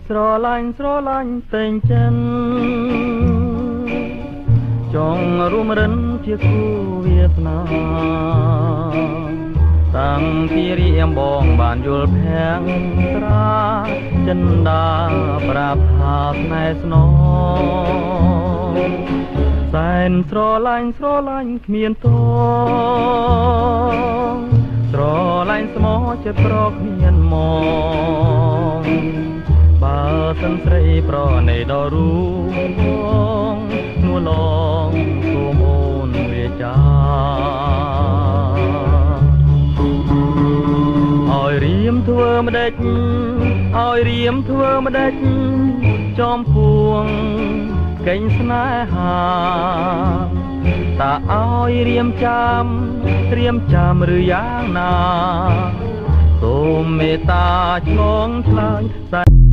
ស្រឡាញ់ស្រឡាញ់តែងចិន ចង់រួមរិនជាគូវាសនា តាំងពីរៀមបងបានយល់ភាំងត្រា ចិនដាប្រាប់ថាស្នេហ៍ស្នង សែនស្រឡាញ់ស្រឡាញ់គ្មានតង ស្រឡាញ់ស្មោចិត្តប្រគ្មានមង បើសិនស្រីប្រណីដល់រូងនួឡង សូមអូនវាចាឲ្យរៀមធ្វើម្ដេច ឲ្យរៀមធ្វើម្ដេច ចំពួងកេញស្នេហា តាឲ្យរៀមចាំ រៀមចាំឬយ៉ាងណា សូមមេត្តាឆ្លងឆ្លើយ។